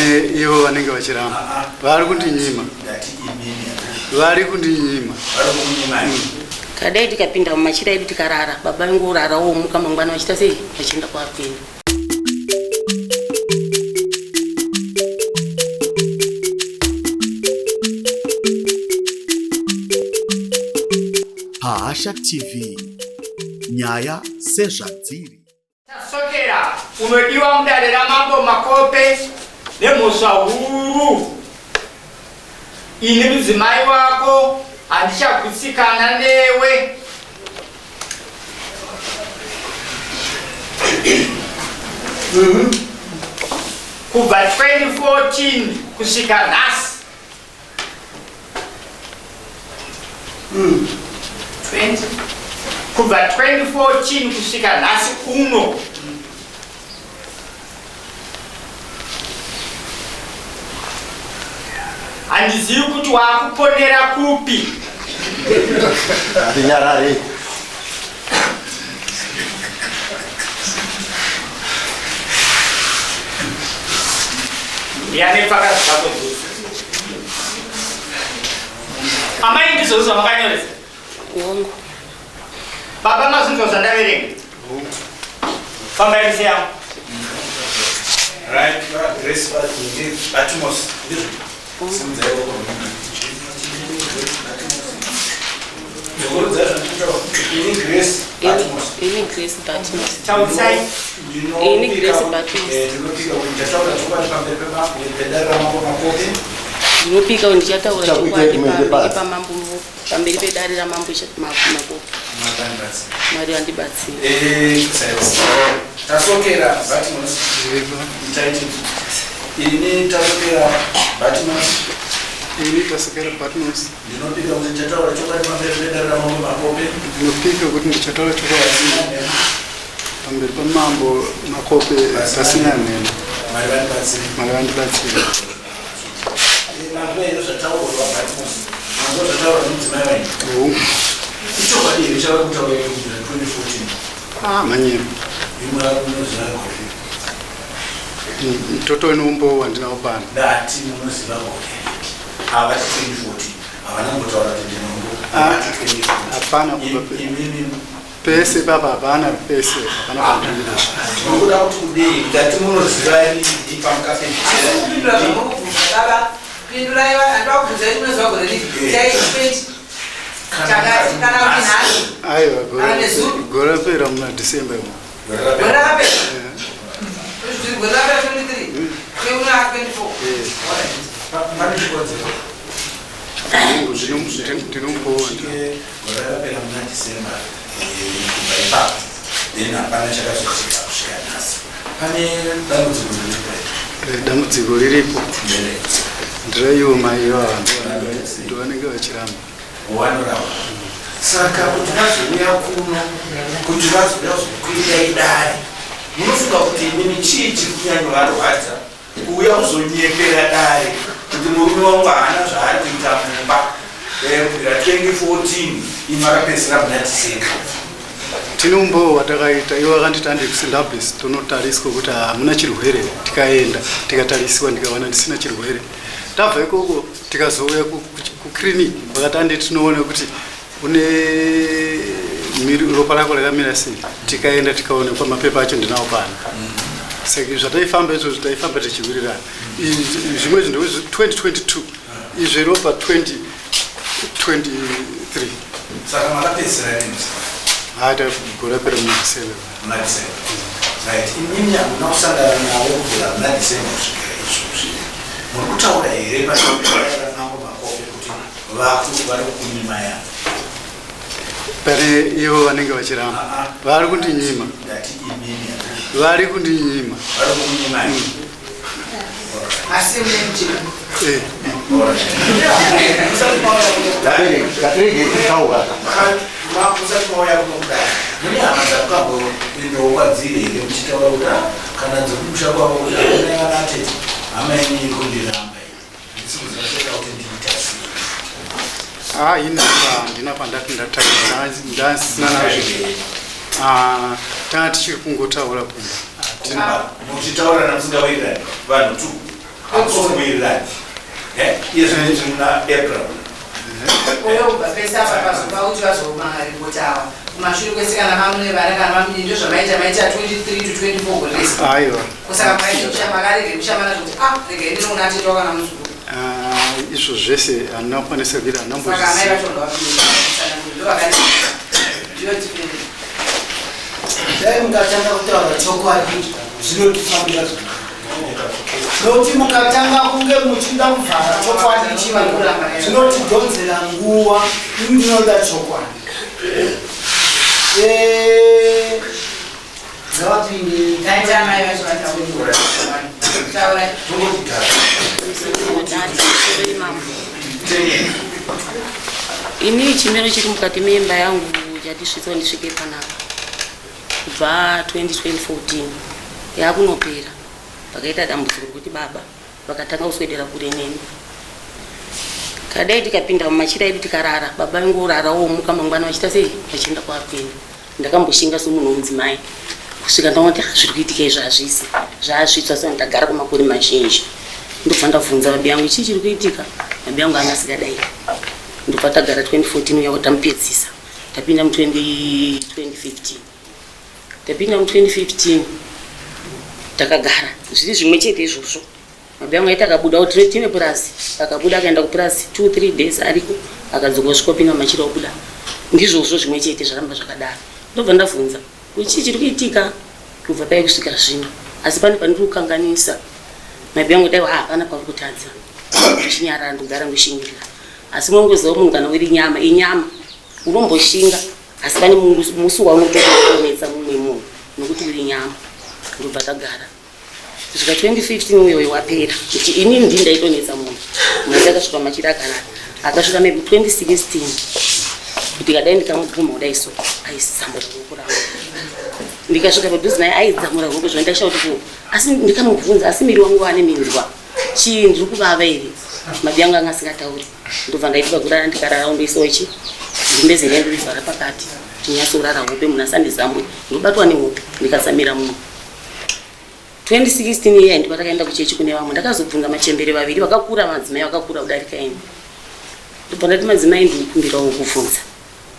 Pane ivo vanenge vachiramba. Ah, ah. Vari kundinyima. Ndati imimi. Vari kundinyima. Vari kukunyimai. Kadai tikapinda mumachira edu tikarara, baba vangorara womuka mangwana vachiita sei? Vachienda kwavari kuenda. Pahasha TV, nyaya sezvadziri. Tasokera unodiwa mudare ramambo Makope nemhosva huru. Ini mudzimai wako handichagutsikana newe. Kubva 2014 kusvika nhasi 20 kubva 2014 kusvika nhasi uno handizivi kuti wakuponera kupi Ndinyarare. Ndiani pfaka zvako dzose. Amai ndizvozvo zvamakanyoresa. Hongu. Baba mazvinzwa zvandaverenga. Fambai mise yangu. Right, Grace Batmos. Ndizvo. Simudzai ruoko rwenyu. Ini Grace Batmos. Ini Grace Batmos. Taurisai. Ini Grace Batmos. Ndinopika kuti ndichataura chokwadi pamberi pedare ramambo Makope. Ndinopika kuti ndichataura Chakuita chokwadi kumende pamberi pasi. pamambo pamberi pedare ramambo Makope. Mwari vandibatsire. Tasokera Batmos. Itaiti. Ini tasokera Batmos. Ini tasokera Batmos. Ndinopika kuti ndichataura chokwadi pamberi pedare ramambo Makope. Ndinopika kuti ndichataura chokwadi pamberi pamambo Makope pasina nhema. Mwari vandibatsire. Mwari vandibatsire. Manzwa here zvataurwa Batmos? Manzwa zvataurwa nemudzimai wenyu? Hongu. Ichokwadi here chavari kutaura icho kubvira 2014? Ah, manyero. Imwe munoziva gore. Totoi neumbowo wandinawo pano. Ndati munoziva gore. Havati 2014. Havana kumbotaura kuti ndinombo. Ah, Havati 2014. hapana kubva Imimi pese papa hapana pese hapana pandinazvo. munoda kuti kudii? Ndati munoziva rini pamukapedzisira. Kupindura zvamurikubvunza baba, pindurai handida kubvunza kuti munoziva gore ripi. Chai 20 chakati kana kuti nhasi. Aiwa Kana nezuro. gore rapera muna December imo. Gore Gore rapera. rakapera. Gore rakapera 23. Keuna 24. Alright. Pane chikonzero. Ndinombowo Kusvike gore rakapera muna December kubva ipapo then hapana chakazoitika kusvika nhasi. Pane dambudziko riripo here? Dambudziko riripo Ndere. ndiraiwo mai ivava ndovanenge vachiramba. Wanoramba. Saka kuti vazouya kuno kuti vazouya kuzokwira dare munofunga kuti imimi chii chiri kunyanyovarwadza kuuya kuzonyepera dare kuti murume wangu haana zvaari kuita mumba kubvira 2014 imi makapedzisira muna December. Tine umbowo watakaita ivo vakanditi ande kuSindabes tonotariswa kuti hamuna chirwere tikaenda tikatarisiwa ndikawana ndisina chirwere tabva ikoko tikazouya kuclinic vakati ande tinoona kuti une ropa rako rakamira sei tikaenda tikaonekwa mapepa acho ndinawo pano saka zvataifamba izvozvo taifamba tichiwirirana zvimwe zvinhu 2022 izvi ropa 2023 Saka makapedzisira rini? Haita gore rapera muna December. Muna December. Right. Imimi hamuna kusangana navo kubvira muna December kusvikira izvozvi. Muri kutaura here pamambo Makope kuti vakuru vari kukunyima ya? Pane ivo vanenge vachiramba. Ah, ah. Vari kundinyima. Ndati imimi. Vari kundinyima. Vari kukunyima. Asi mune mutemo. Musati mauya kuno kudai. Ngatirege kutaura. Musati mauya kuno kudai. Mune hama dzamukamboendawo kwadziri here muchitaura kuti ah, kana dzekumusha kwavo kuti amai vanatete hama yenyu iri kundiramba iyi. Handisi kuziva cheta kuti ndiita sei. Ah, ini handina pandati ndataura ndasina nazvo. Ah, tanga tichiri kungotaura kumba. Hatina. Muchitaura namusingawirirani vanhu tu. Hamusi Iye zvino tiri muna April. Uye kubva pese apa pazopa kuti vazomakaripoti awa kumashure kwese kana mamune vana kana mamune ndozvamaita maita 23 to 24 gore rese. Aiwa. Kusaka maita kushama makarege kushama nazvo kuti ah regai ndinoona atete wakana muzukuru. Ah, izvo zvese handina kukwanisa kuita handina Saka amai kumbozviziva. vacho ndovapinda kutsanangura ndovakati ndiyo defendant. Dai mukatanga kutaura chokwadi zvinotifambira zvakanaka. Nokuti mukatanga kunge muchida kuvhara chokwadi chino zvinotidhonzera nguva ini ndinoda chokwadi. Eh, ngavapinde. Taita amai vacho vataura. Taurai. Ini chimiro chiri mukati meimba yangu chatisvitsa ndisvike panapa kubva 2014 yakunopera pakaita dambudziko rekuti baba vakatanga kuswedera kure neni kadai tikapinda mumachira edu tikarara baba vangorara womuka mangwana vachiita sei vachienda kwaari kuenda ndakamboshinga semunhu wemudzimai kusvika ndaona kuti ah, zviri kuitika izvi hazvisi zvazvitsva so ndagara kwemakore mazhinji ndobva ndabvunza babi yangu chii chiri kuitika babi yangu anga asikadai ndobva tagara 2014 uya tamupedzisa tapinda mu 2015 tapinda mu 2015 takagara zviri zvimwe chete izvozvo Babe yangu aiti akabuda kuti tine purazi akabuda akaenda kupurazi 2 3 days ariko akadzoka osvika opinda mumachira obuda ndizvozvo zvimwe chete zvaramba zvakadaro ndobva ndavhunza kuti chii chiri kuitika kubva paye kusvika zvino asi pane pandiri kukanganisa mabi yangu dai hapana pauri kutadza ndichinyarara ndogara ndoshingirira asi mongoziva munhu kana uri nyama inyama unomboshinga asi pane musi waunotokonetsa mumwe munhu nokuti uri nyama ndobva tagara kusvika 2015 uyoyo wapera kuti inini ndini ndaitonetsa munhu mwana akasvika machira akarara akasvika maybe 2016 kuti kadai ndikamubvuma kudai so aidzamura ruoko rangu ndikasvika padhuze naye aidzamura ruoko zvino ndaishaa kuti asi ndikamubvunza asi miri wangu wane minzwa chii ndiri kuvava here madi angu anga asingatauri ndobva ndaiti pakurara ndikarara undoisawo chi gumbeze riya ndorivhara pakati tinyatsorara hope munhu asandizamwe ndobatwa nehope ndikasamira munhu 2016 iya ndipo takaenda kuchechi kune vamwe ndakazobvunza machembere vaviri vakakura madzimai vakakura kudarika ini ndobva ndati madzimai ndikukumbirawo kuvhunza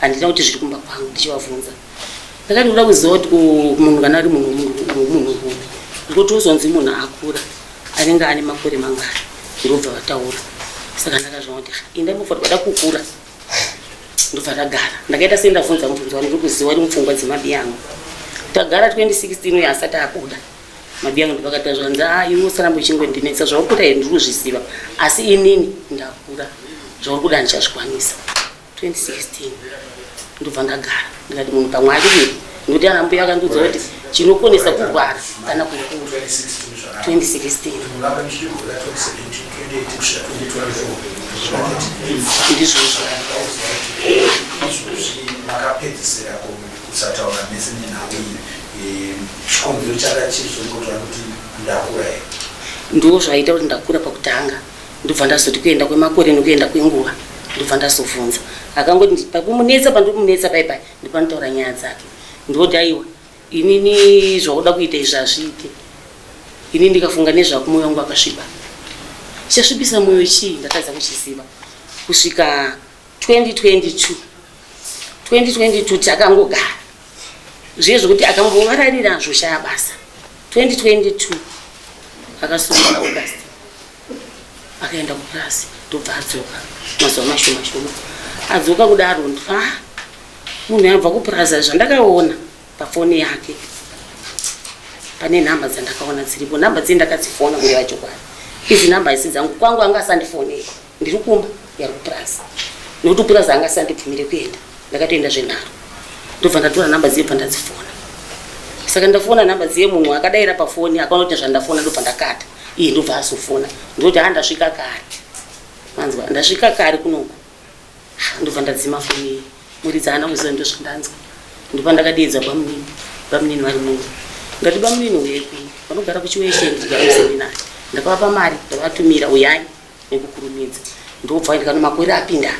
handina kuti zviri kumba kwangu ndichivavhunza ndakati ndoda kuziva kuti munhu kana ari munhu munhu rume ndikuti uzonzi munhu akura anenge ane makore mangani ndobva vataura saka ndakazviona kuti indambofa vada kukura ndobva ndagara ndakaita sendavhunza mubvunzo wandiri kuziva uri mupfungwa dzemabiyangu tagara 2016 uyo asati abuda mabiyangu ndopakati zvanzi a ah, iwe usaramba uchingondinetsa zvauri kuda here ndiri kuzviziva asi inini ndakura zvauri kuda ndichazvikwanisa 2016 ndobva ndagara ndikati munhu pamwe ari kupi nekuti ana mbuya akandiudza kuti chinokonesa kurwara kana kukura 2016 ndizvozvo izvozvi makapedzisira kusataura mese nenhau iyi chikonzero chakachii zvongotaura kuti ndakura here ndo zvaita kuti ndakura pakutanga ndobva ndazoti kuenda kwemakore nekuenda kwenguva ndobva ndazobvunza akangoti pakumunetsa pandikumunetsa pai pai ndopanotaura nyaya dzake ndoti aiwa inini zvauda kuita izvi hazviite ini ndikafunga nezvako mwoyo wangu akasviba chasvibisa mwoyo chii ndatadza kuchiziva kusvika 2022 2022 takangogara zviye zvekuti akambovararira zvoshaya basa 2022 akasungwa august akaenda kupurazi ndobva adzoka mazuva mashoma shoma adzoka kudaro ndfa munhu abva kupurazi zvandakaona pafoni yake pane nhamba dzandakaona dziripo nhamba dziye ndakadzifona kureva chokwadi idzi nhamba isi dzangu kwangu anga asandifonei ndiri kumba yari kupurazi nekuti kupurazi anga asandibvumire kuenda ndakatoenda zvenharo ndobva ndatora nhamba dziye bva ndadzifona saka ndafona nhamba dziye munhu akadaira pafoni akaona kuti zvandafona ndobva ndakata iye ndobva azofona ndoti ha ndasvika kare manzwa ndasvika kare kunoku ndobva ndadzima foni iyi muridzi haana kuziva ndozvandanzwa ndopa ndakadeedza bamunini bamunini vari muno ndati bamunini uyai kuno vanogara kuchiweshe ndigara museminari ndakavapa mari ndavatumira uyai nekukurumidza ndobva ndikano makore apinda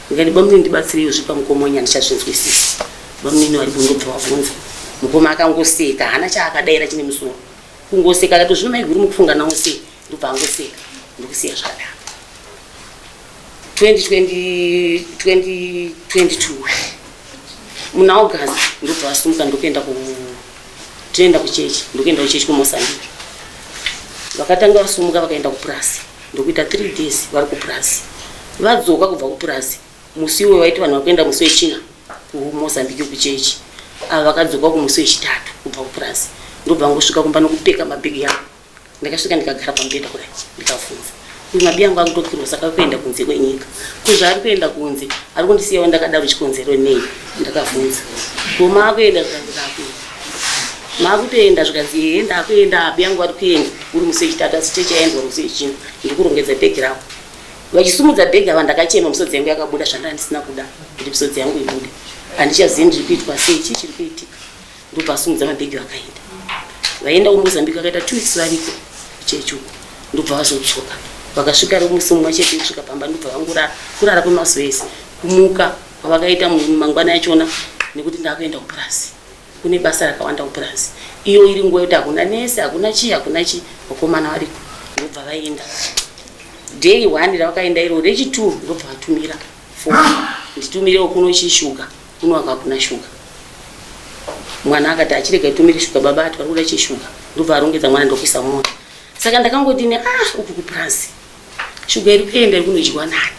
ndikati bamunini ndibatsireiwo zvipa mukomonya ndichazvinzwisisa bamunini varipo ndobva vabvunza mukoma akangoseka haana chaakadaira chine musoro kungoseka akati zvino maiguru mukufunga nawo sei Ndobva angoseka ndokusiya zvakadaro. 2020 2022 muna August ndobva vasumuka ndokuenda ku tinoenda kuchechi ndokuenda kuchechi kuMozambique. Vakatanga vasumuka vakaenda kupurasi ndokuita 3 days vari kupurasi. Vadzoka kubva kupurasi musi iwoyo vaiti vanhu vakuenda musi wechina kuMozambique kuchechi. Ava vakadzoka kumusi wechitatu kubva kupurasi ndobva vangosvika kumba nokupeka mabhegi avo. Ndakasvika ndikagara pamubhedha kudai ndikabvunza uyu mabi angu akutokirwa saka kuenda kunze kwenyika ko zvaari kuenda kunze ari kundisiyawo ndakadaro chikonzero nei ndakabvunza ko maakuenda zvikanzi ndakuenda maakutoenda zvikanzi ehe ndakuenda abi yangu ari kuenda uri musi wechitatu asi chechi yaendwa musi wechina ndikurongedza bhegi rako vachisumudza bhegi ava ndakachema misodzi yangu yakabuda zvandanga ndisina kuda kuti misodzi yangu ibude handichazivi ndiri kuitwa sei chii chiri kuitika Ndobva asumudza mabhegi vakaenda. Vaenda kuMozambique vakaita 2 weeks variko kuchechi uko. Ndobva vazodzoka. Vakasvika musi mumwe chete kusvika pamba ndobva vangorara kurara kwemazuva ese. Kumuka kwavakaita mangwana yachona nekuti ndakuenda kupurazi. Kune basa rakawanda kupurazi. Iyo iri nguva yekuti hakuna nesi, hakuna chii, hakuna chii. Vakomana variko. Ndobva vaenda. Day one ravakaenda iro rechi two ndobva vatumira phone. Nditumirewo kuno chishuga. Kuno hakuna shuga. Mwana akati achirega itumire shuga baba ati vari kuda chishuga. Ndobva arongedza mwana ndokuisa mota. Saka ndakangoti ne ah uku kupurazi. Shuga iri kuenda iri kunodyiwa nani?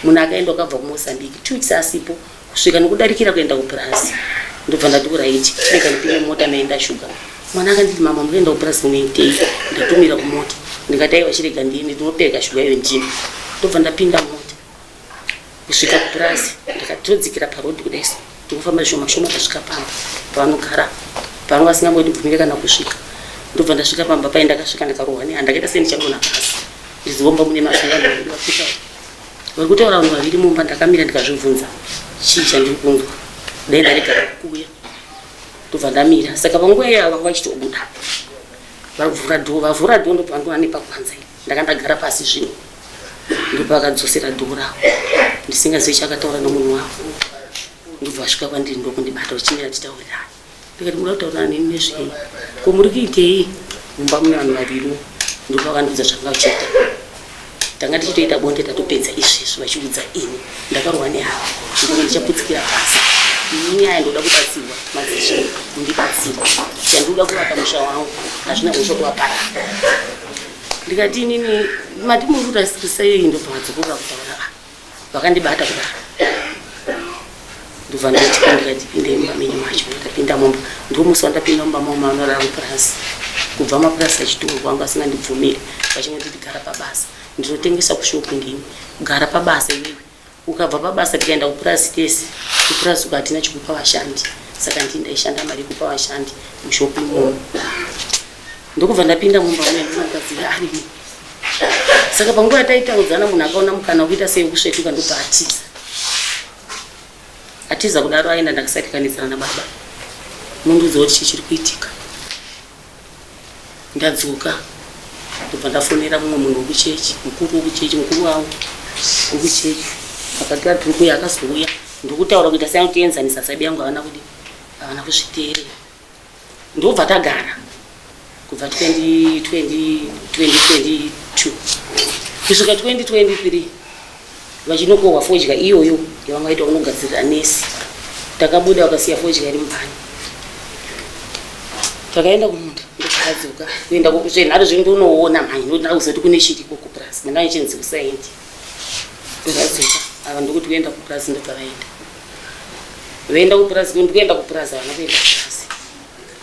Munhu akaenda akabva kuMozambique 2 weeks asipo kusvika nokudarikira kuenda kupurazi. Ndobva ndati uraiti rega ndipinde mota naenda shuga. Mwana akanditi mama mukuenda kupurazi kunoitei? Ndatumira kumota. Ndikati aiwa chirega ndiende ndinopereka shuga iyo ndini. Ndobva ndapinda mota. Kusvika kupurazi ndakatodzikira paroad kudai so ndikufamba zvishoma shoma ndasvika pamba pavanogara pavanga vasingambondibvumire kana kusvika ndobva ndasvika pamba paye ndakasvika ndakarohwa nehana ndakaita sendichadonha pasi ndizivomba mune mazwi vanhu vaviri vari kutaura vari kutaura vanhu vaviri mumba ndakamira ndikazvibvunza chii chandiri kunzwa dai ndarega kuuya ndobva ndamira saka panguva iyoyo vanga vachitobuda vavhura dhoo vavhura dhoo ndobva ndova nepakwanza ndanga ndagara pasi zvino ndopakadzosera dhoo ravo ndisingazivi chakataura nomunhu wavo ndobva vasvika kwandiri ndokundibata vachimira titaurirana ndikati muda kutaurirana neni nezvei ko muri kuitei mumba mune vanhu vaviri ndopavandiudza zvanga vachiita tanga tichitoita bonde tatopedza izvezvi vachiudza ini ndakarohwa nehava ndikati ndichaputsikira pasi ini nyaya ndoda kubatsirwa madzishe mundibatsire chandinoda kuvaka musha wangu hazvina mhosva kuvaparara ndikati inini mati muri kutasei ndobva vadzokorora kutaura ah, vakandibata kudaro ndobva ndati ndikati pinde mumba menyu macho ndakapinda mumba ndomusi wandapinda mumba mavo manorara kupurasi kubva mapurasi achitorwa anga asingandibvumiri vachingonditi gara pabasa ndinotengesa kushopu ndini gara pabasa iwewe Ukabva pabasa tikaenda kupurazi tese, kupurazi uko hatina chekupa vashandi saka ndini ndaishanda mari yekupa vashandi mushopu imomo. Ndokubva ndapinda mumba muya ndinogadzira arimo. Saka panguva yataitaudzana munhu akaona mukana wekuita sei wekusvetuka ndobva atiza. Atiza kudaro aenda ndakasatikanetsana nababa. Mundiudza kuti chii chiri kuitika. Ndadzoka ndobva ndafonera mumwe munhu wekuchechi, mukuru wekuchechi, mukuru wavo wekuchechi akati atiri kuuya, akazouya ndokutaura kuita seanotienzanisa sabi yangu havana kudi havana kuzviteerera ndobva tagara kubva 2022 kusvika 2023 Vachinokohwa fodya iyoyo yavanga vaita kunogadzirira nesi. Takabuda vakasiya fodya iri mubani. Takaenda kumunda ndokadzoka kuenda zvenharo zvenyu ndonoona mhani ndoda kuzoti kune chiriko kupurazi ndanga ndichinzi usaende. Ndakadzoka ava ndokuti kuenda kupurazi ndobva vaenda. Vaenda kupurazi ndikuenda kupurazi havana kuenda kupurazi.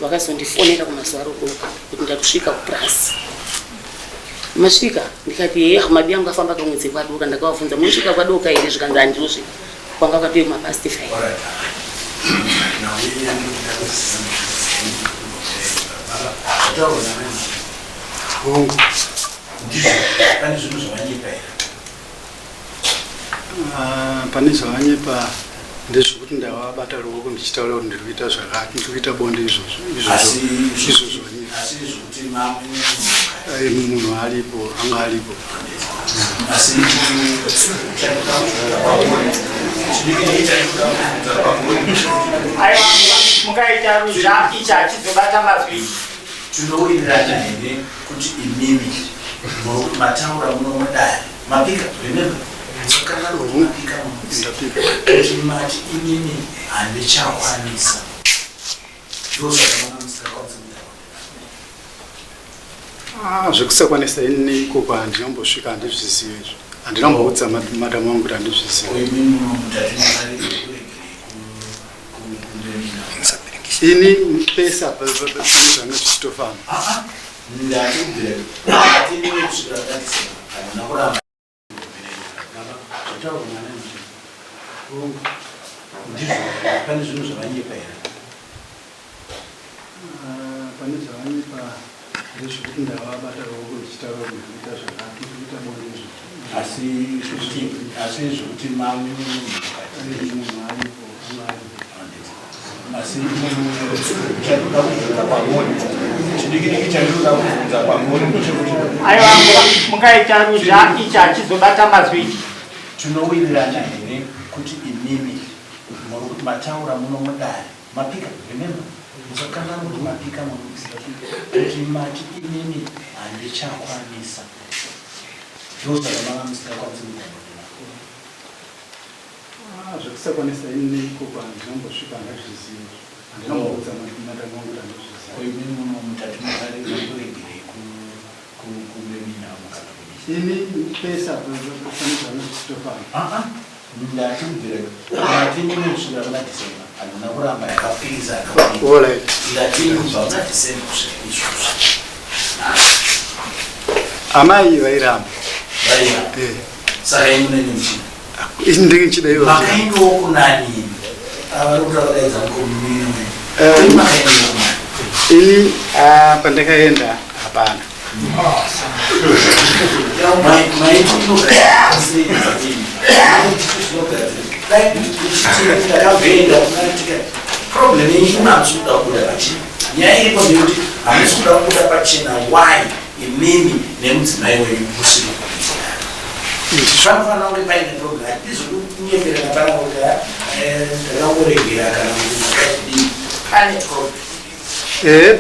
Vakazondifonera kumazuva rodoka kuti ndakusvika kupurazi. Masvika ndikati heya mabi angu afamba kamwedzi kwadoka ndakavabvunza munosvika kwadoka here zvikanzi handinosvika kwanga kwatove mapast five. Hongu. Ndizvo pane zvinhu zvavanyepa here? Ah, pane zvavanyepa ndezvekuti ndavabata ruoko ndichitaura kuti ndiri kuita zvakati ndiri kuita bonde izvozvo izvozvo munhu aripo anga aripo mukaita ruzha ichi hachizobata mazwi tinowirirana here kuti imimi Muri kuti mataura muno mudare mapika, remember, musakanganwa kuti mapika muno Ndapika. kuti mati inini handichakwanisa, ndosaka manga musingakwanisi kuita. Ah, zvekusakwanisa ini ikoko handinombosvika, handizvizive izvo. Handinamboudza madamu vangu kuti handizvizive. Imi muno mutati makaregerei kumemina? Ini pesa pane zvanga zvichitofamba. Aa, ndati kubvira ati inini kusvikira kuna December handina kuramba. Zvataurwa mwana ndizvo, ndizvo. Pane zvinhu zvavanyepa here? Ah, pane zvavanyepa ndezvekuti ndavabata ruoko ndichitaura kuti ndikuita zvakati, ndikuita bonde izvo. Asi zvekuti mami mukati? Munhu aripo, anga aripo. Asi chandinoda kubvunza kwamuri chidikidiki, chandinoda kubvunza kwamuri ndechekuti Aiwa, mungaita ruzha, ichi hachizobata mazwi ichi. Tinowirirana here kuti imimi muri kuti mataura muno mudare mapika, remember, musakanganwa kuti mapika muno kuti mati inini handichakwanisa, ndosaka manga musingakwanisi kuita bonde? Ah, zvekusakwanisa ini ikoko handinombosvika, handizvizive izvo. Handinamboudza madamu vangu kuti handizvizive. Imi muno mutati makaregerei kumemina mukana kudii? Ini pesa pane zvanga zvichitofamba. Aa, ndati kubvira ati inini kusvikira kuna December handina kuramba yakapirisa. Alright. Ndati kubva kuna December kusvika izvozvi. Amai vairamba. Vaira? Eh. Saka imunene muchina? Ini ndenge nchida ivo. Makaendawo kunani? Vari kuti vakadaidza mukomumino. Makaendawo kunani? Ini, ah, pandakaenda hapana. Maiti inogadzira sei? Ndakabvenda kunatika problem yenyu imi hamusi kuda kubuda pachena. Nyaya iripo ndeyekuti hamusi kuda kubuda pachena. Why imimi nemudzimai wenyu musiri kuitirana? Panofanira kunge paine problem. Hatizodi kunyeperana pana kuti ndakangoregera kana kuti ndakazodii. Pane problem.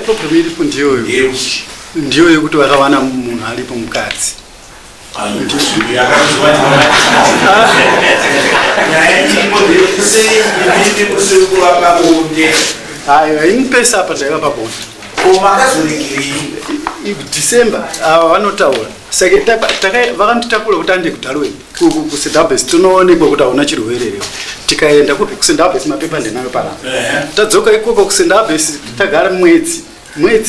Problem iripo ndiyoyo. Ndeyekuti? Ndiyo yekuti vakawana munhu aripo, mukadzi. Nyaya iripo ndeyekuti sei imimi musiri kuvapa bonde? Aiwa, ini pesa apa ndaiva pabonde. Ko makazoregerei? December ava vanotaura, saka vakanditakura kuti ande kuDarwin, kuSedabes, tinoonekwa kuti hauna chirwere here. Tikaenda kupi? KuSendabes. Mapepa ndinayo panapa. Tadzoka ikoko kuSendabes, tagara mwedzi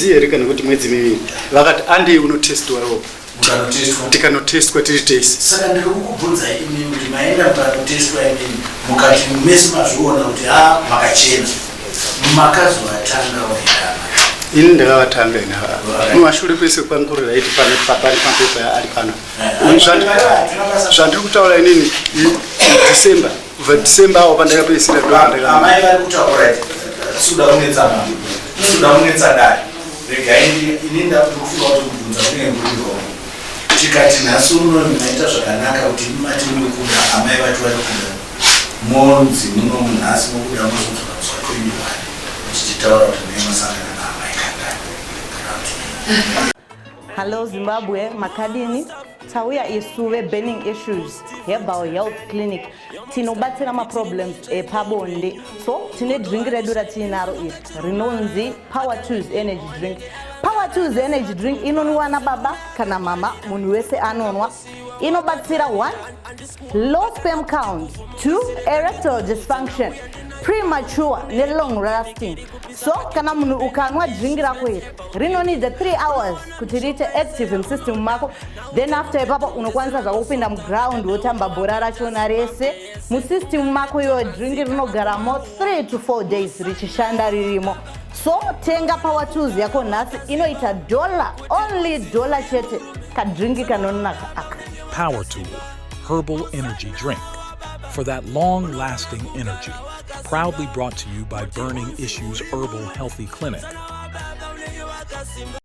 here kana kuti mwedzi 2, vakati andei unotestwawo. Mukanotestwa? Tikanotestwa tiri tese. Saka ndiri kukubvunzai imimi kuti maenda mukanotestwa imimi, mukati mese mazviona kuti ha, makachena, makazovatanga wairama? Ini ndakavatanga ina mumashure kwese kwanguri raiti pane pane mapepa ari pano. Zvandiri kutaura inini December, kubva December awo pandakapedzisira. Amai vari kutaura, suda kunetsa mama, suda kunetsa dare. Regai, ini ndakufunga kuti kubvunza kunenge kuri wrong. Tikati nhasi uno maita zvakanaka kuti mati muri kuda, amai vati vari kuda, monzi muno munhasi mokuda, mozodzoka musi wa 21 tichitaura kuti mai masangana naamai kangani kana kuti Hello Zimbabwe, makadini? Tauya isu veBurning Issues Herbal Health Clinic, tinobatsira maproblems epabonde. So tine drink redu ratiinaro iri rinonzi Power Tools Energy Drink. Power Tools Energy Drink inonwiwa nababa kana mama, munhu wese anonwa. Inobatsira 1 low sperm count, 2 erectile dysfunction, premature nelong lasting. So kana munhu ukanwa drink rako iri, rinonidza 3 hours kuti riite active musystem mako. Then after ipapo unokwanisa zvako kupinda muground wotamba bhora rachona rese. Musystem mako iwo drink rinogaramo 3 to 4 days richishanda ririmo. So tenga Power Tools yako nhasi, inoita dollar, only dollar chete. Kadrinki kanonaka aka. Power Tool Herbal Energy Drink for that long lasting energy. Proudly brought to you by Burning Issues Herbal Healthy Clinic.